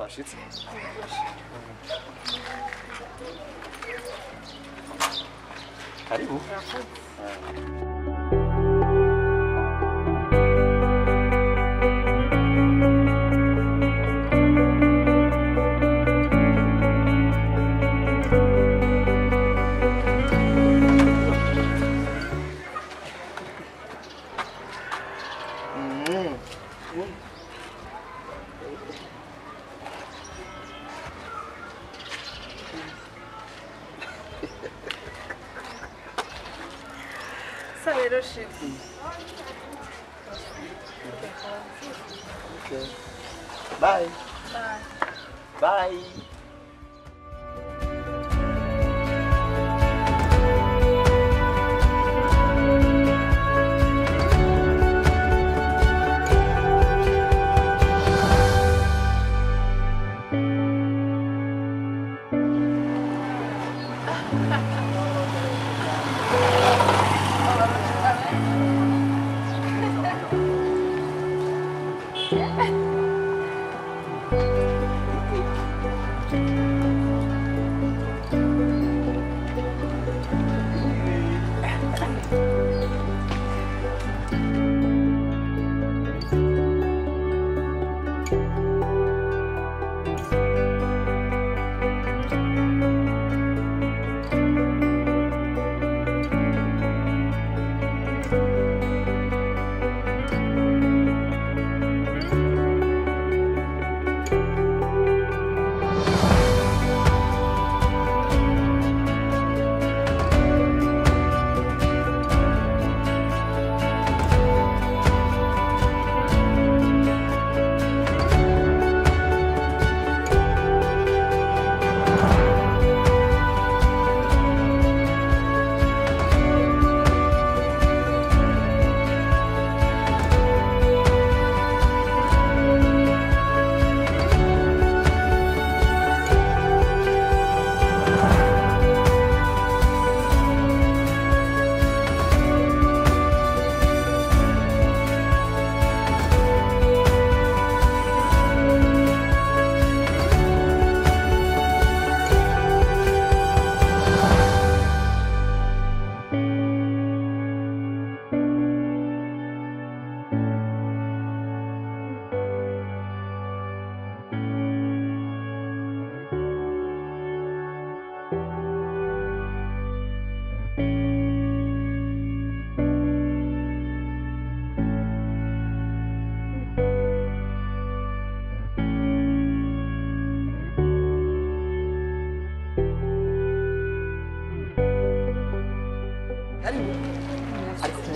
Twashitse. Karibu. Okay. Bye. Bye. Bye.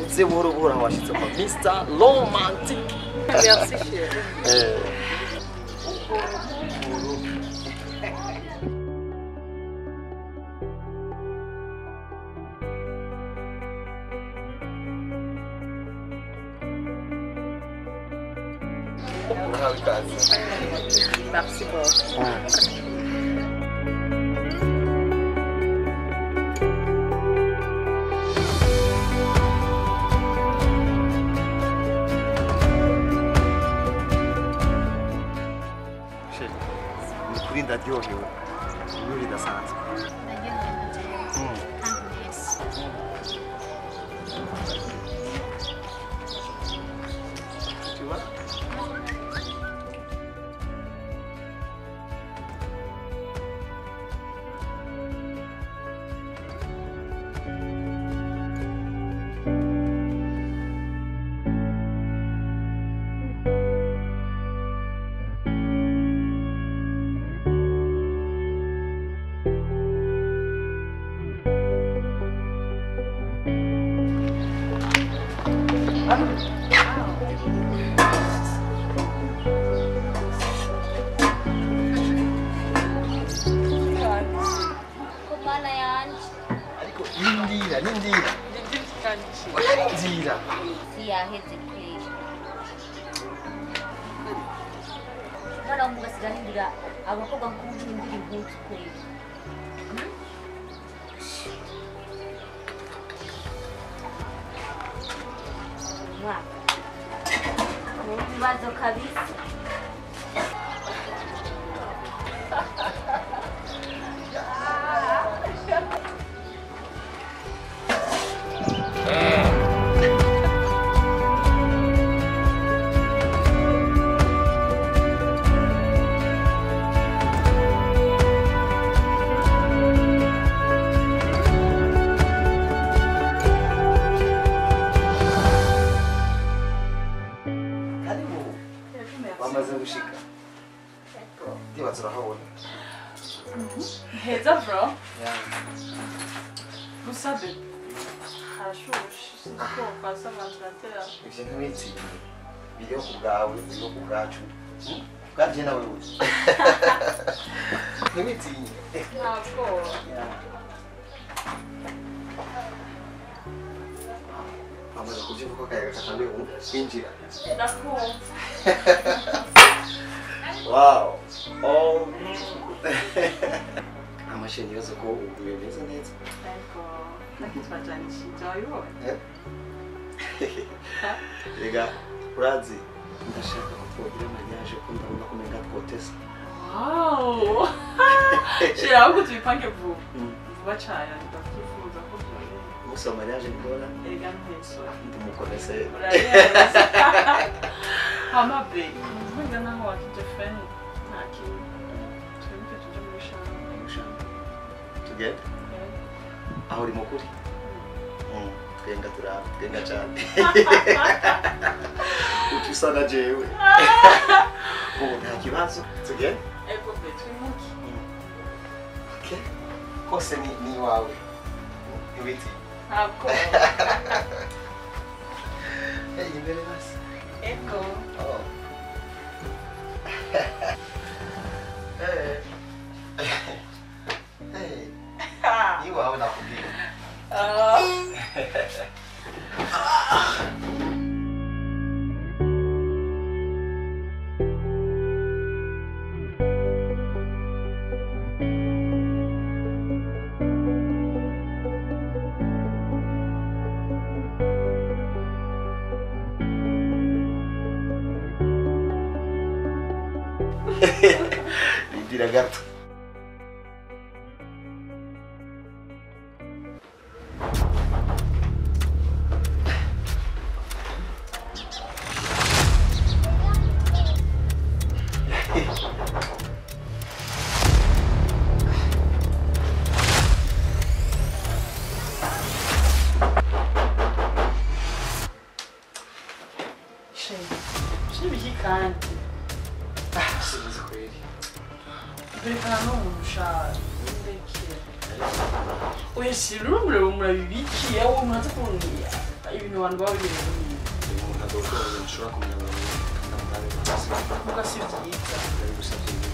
Uze buhoro buhoro washitse kwa Mr. Romantic. Merci chérie. Merci beaucoup. Ndaryohewe ibintu bidasanzwe. Nindira. Nindira. Siyaheze kweli. Mwana w'umugabo abakobwa nk'ubu impuzu kweli. Mwaka. Ibibazo kabisa. Wamaze gushika. Ndibaza urahabona. Heza bro. Yeah. Gusa be. Harashushe. Sinzi ko kwasa ventilateur. Ivyo ntiwitsinye. Biriho ku bwawe, biriho ku bwacu. Bwaje nawe wewe. Ntiwitinye. Ntabwo. Amaze kuvyuka ko akayaga katanguye kwinjira. Ndakumva. Wow. Oh. Amasheni yose ko ubu bimeze neza. Ego. Nakitwajanishije wabibonye? Rega urazi ndashaka ko twogira mariage ko ndabona ko umenga twotesa. Wow. Shira ahubwo tubipange vuba. Vuba cyane ndabyifuza ko byobera. Umunsi wa mariage ndora. Erega nteso. Ndumukomese. Urarenze. Hama be. Mvuga naho wakije feni nta kintu. Twibuke tuje muri shamba. Tugende? Aho uri mukuri? Twenga turaba, twenga cyane. Uca usa na jewe. Ubu nta kibazo. Tugende? Ego be twimuke. Okay. Kose ni iwawe. Ntiwiti. Ntabwo. Hey, imbere basi. Ego. Oh. Hey. Hey. Ni iwawe nakubwiye. Rindira gato. Kandi. Sinzi kweli. Berekana n'umuntu ndekere. Oya shira murabibikiye wowe muraza kubona ibintu abantu baba bibereye. Umuntu adokora ibintu ushobora kumenya ngo ndamurabe basi. Muga si byiza. Ndabigusabye nyine.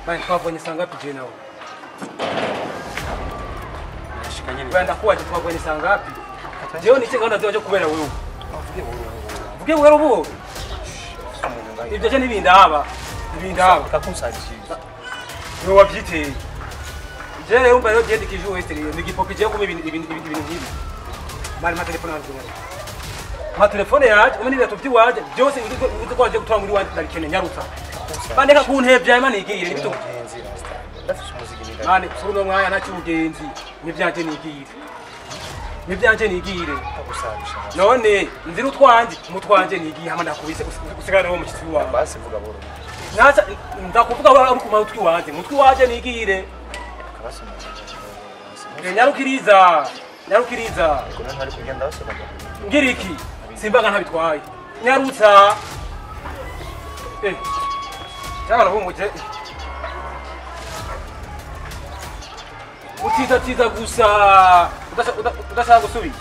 Bana twavonye sangapi je nawe? Bana ndakuwaje twavonye sangapi? Jewe ni gahunda zanje kubera wewe. Uvuge buhoro buhoro. Ibyo je nibindaba. Nibindaba. Kakusajishije. Wewe wabyiteye. Je rero umva rero je ndikije wese ni gipopi je kuma ibintu nk'ibi. Mari ma telefone yanjye. Ma telefone yaje umwe n'ibintu by'iwaje byose uzi ko waje gutora muri wanje ndabikene nyarutsa. Bandeka kuntebya imana igire nibyo. Ndafise umuziki ni Mane kuri uno mwanya nta cy'ubugenzi nibyanje nigire. Nibyanje nigire. Ndagusabisha. None nzira utwanje mutwanje nigiye hama ndakubise usigara wo mushyitsi wawe. Basi vuga buhoro. Nacha ndakuvuga uri kuma utwi wanje mutwi wanje nigire. Kabasi. Nyarukiriza. Nyarukiriza. Kuna ntari kugenda basoma. Ngira iki? Simbaga ntabitwaye. Nyarutsa. Eh. Cyangwa bumuje. Utiza tiza gusa udashaka gusubira.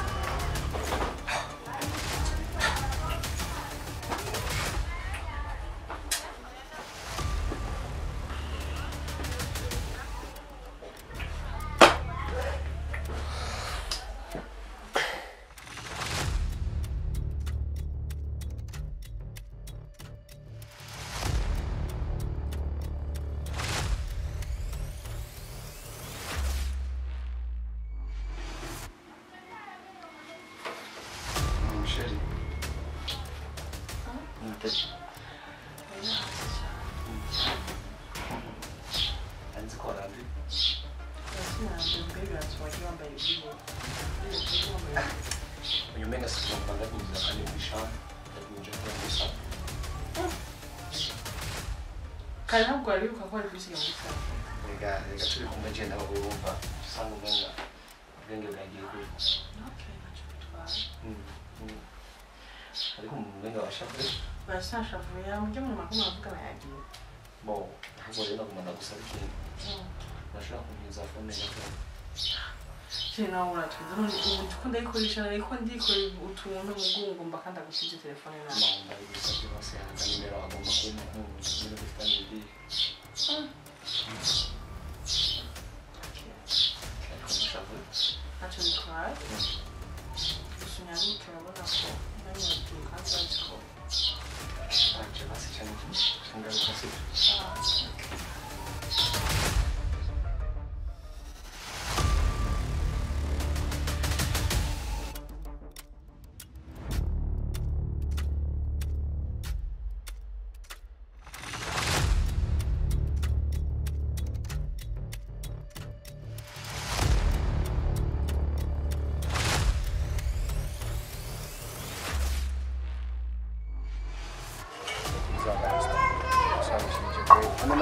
Uyu menga sikubona ndaguza kandi mbisha ndaguja kabisa. Kare ntabwo wari wibuka ko wari kubisiga muri salo. Rega rega turi kumwe je nawe urumva usanga umenga ubwenge bwagiye kure. Okay, ntacyo bitwaye. Ariko umenga washavuye. Barashavuye mujye mu makuru muravuga bayagiye. Bo, ahubwo rero naguma ndagusaba ikintu. Urashobora kuntiza phone gato. Je nawe uratwiza none ubu ndiko ndayikoresha ariko ndikora utuntu mugongo mba kandi agusize telefone nawe. Ndabigusabye bose hari nimero agomba kumpa nk'umuntu nyine dufitanye idiri. Ariko ndashavuye. Ntacyo bitwaye. Gusa unyaruke urabona ko umwanya wagiye kandi urazi ko Ntacyo basi cyane cyangwa sibyo.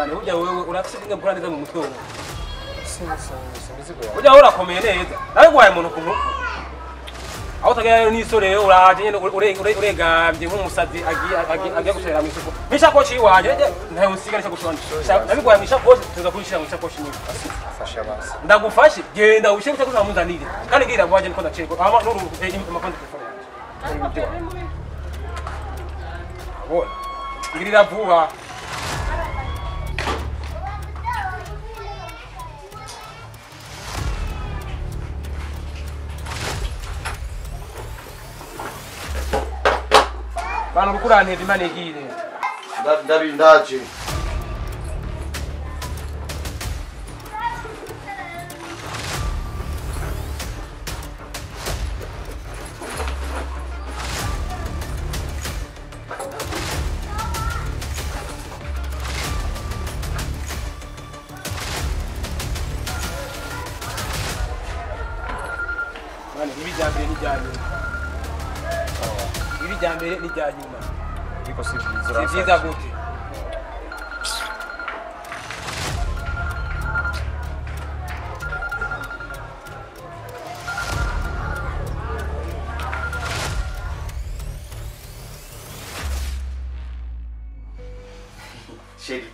Mani ujya wewe urafise ibintu bikora neza mu mutwe wowe. Ujya urakomeye neza. Nawe guhaye umuntu ku mutwe. Aho utagera n'isore uraje nyene uregambye nk'umusazi agiye gushorera mu isoko. Mishakoshi iwanje ntayo nsiga n'ishakoshi iwanje. Nabiguhaye mu ishakoshi tuza kuyishira mu ishakoshi nyine. Fasha basi. Ndagufashe genda ubishe gusa kuzamunzanire. Kandi ngira bwaje niko ndaceko. Ama nuru amakonti telefone yanjye. Abona. Ngirira vuba. Bano rukuranteza Imana igire. Ndabi ndaje. Bana ibi bya mbere n'ibya nyuma. Ibi bya mbere n'ibya nyuma. Ariko si byiza. Si byiza gute? Chéri.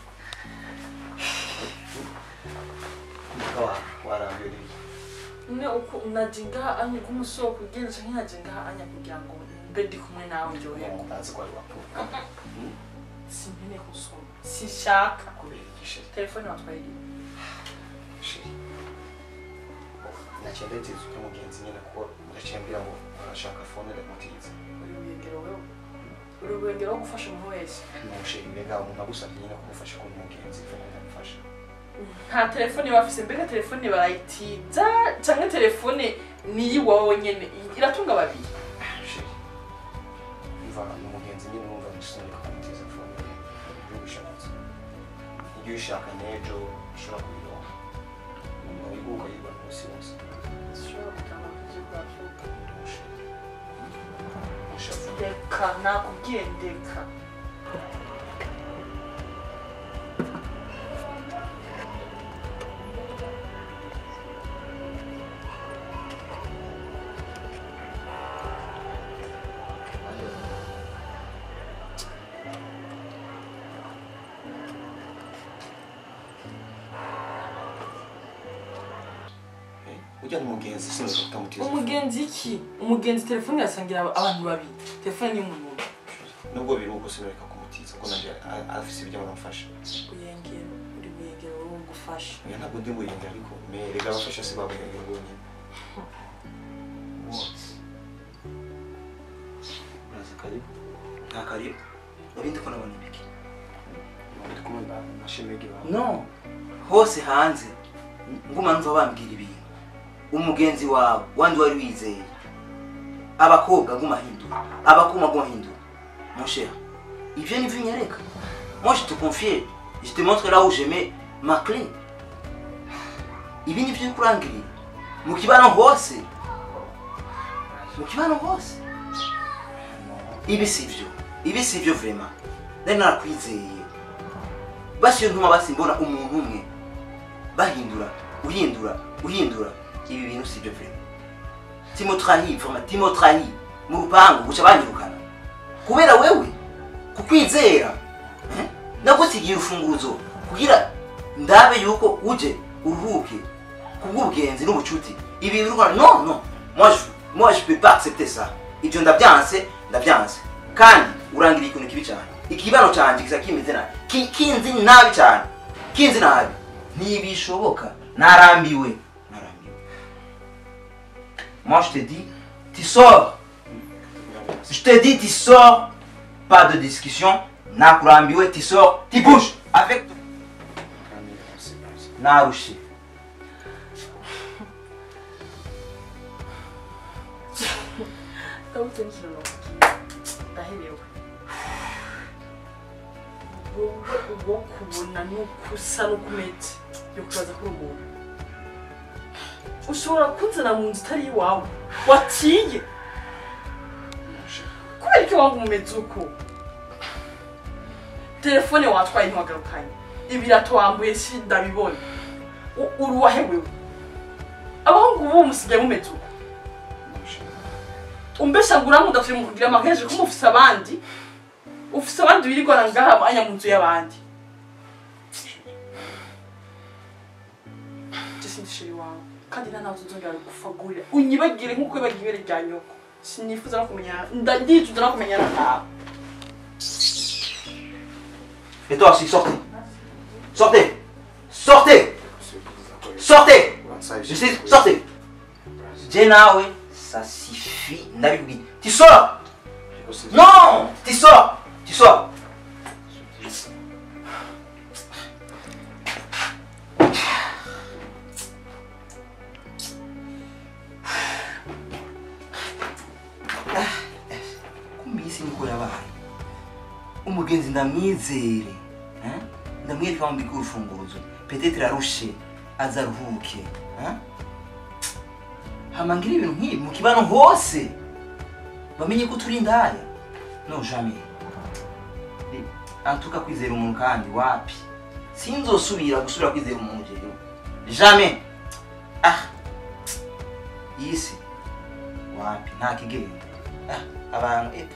Mukaba warambiwe n'ibiki? Ne uko unajinga anya kumusoko kugenda canke najinga anya kugira ngo mbe ndi kumwe nawe ndyoherwe. Ndazi ko ari wapfuka. Sinkeneye gusoma. Sinshaka. Kubera iki chéri? Telefone watwaye irihe? Chéri. Naciye ndayitiza ujya mugenzi nyine kuko naciye mbwira ngo arashaka phone ndamutiza. Uri buyengero wewe. Uri buyengero wo gufasha umuntu wese. No chéri, mbega umuntu agusabye nyine kumufasha ko mugenzi phone ndamufasha. Nta telefone bafise mbega telefone barayitiza canke telefone ni iwawe nyene iratunga babiri. Chéri. Mva ni umugenzi nyine urumva nishimye kumutiza phone. Ibyo ubishaka. Ibyo ubishaka n'ejo ushobora kubironka. Umuntu ukayibona umunsi wose. Sinshobora gutanga kuzi bwavuga. Ushavuye. Ndeka nakubwiye ndeka. Ujya n'umugenzi sinzi kutamutiza. Umugenzi iki? Umugenzi telefone yasangira abantu babiri. Telefone ni umuntu umwe. Nubwo biri uko sinoreka kumutiza kuko nanje afise ibyo baramfasha. Uyengero, uri buyengero wo gufasha. Oya ntabwo ndi buyengero ariko merega abafasha si babuyengero bonyine. What? Uraza karibu? Nta karibu. Urinde ko nabona ibiki? Ndi kumwe na Shemegi wawe. No. Hose hanze nguma nzo bambwira ibintu. Umugenzi wawe wandi wari wizeye. Abakobwa guma hindura. Abakuma guma hindura. Mon cher, ils viennent vinyereka. Moi je te confie, je te montre là où je mets ma clé. Ibi ni byo kurangirira mu kibano hose. Mu kibano hose. Ibi sivyo. Ibi sivyo vraiment. Nari narakwizeye. Basi iyo ntuma basi mbona umuntu umwe bahindura, uhindura, uhindura. Ibi bintu sivyo vraiment. Tu m'as trahi, vraiment, tu m'as trahi. Mu rupangu guca banyirukana. Kubera wewe kukwizera. Nagusigiye urufunguzo kugira ndabe yuko uje uruhuke kubw'ubugenzi n'ubucuti. Ibi birukana non non. Moi je peux pas accepter ça. Ibyo ndabyanse, ndabyanse. Kandi urangira ikintu kibi cyane. Ikibano cyanje gisa kimeze nabi. Kinzi nabi cyane. Kinzi nabi. Ntibishoboka. Narambiwe. Narambiwe. Moi je te dis, tu sors. Je te dis, tu sors. Pas de discussion. Nakurambiwe, tu sors, tu bouges avec. Narushe. Wowe uwo kubona nukusa nukumeze yo kubaza kuri umuntu ushobora kunzana mu nzu itari iwawe watiye kubera iki wanga umeze uko telefone watwaye ntiwagarukanye ibirato wambuye si ndabibona uruwahe wewe abahungu ubu musigaye mumeze uko umbesha ngo urankunda turi mu kugira amakeje ko mufise abandi ufise abandi wirirwana ngaha anya mu nzu y'abandi sindishiri wawe kandi nta nawe tuzongera gufagurira unyibagire nk'uko wibagiye ibere rya nyoko sinifuza no kumenya ndandicuza no kumenyana nawe. Et toi aussi, sortez. Sortez. Sortez. Sortez. Je sais, sortez. Jenawe, ça suffit. Tu sors. Non, tu sors. Tu sors. Umugenzi ndamwizere, ndamwereka wambika urufunguzo peut-être arushe azaruhuke, hamangira ibintu nk'ibi mu kibano hose bamenye ko turi indaya. Non jamais. En tout cas kwizera umuntu kandi wapi, sinzosubira gusubira kwizera umuntu jewe jamais. Ah isi wapi nta kigenda. Ah abantu epe.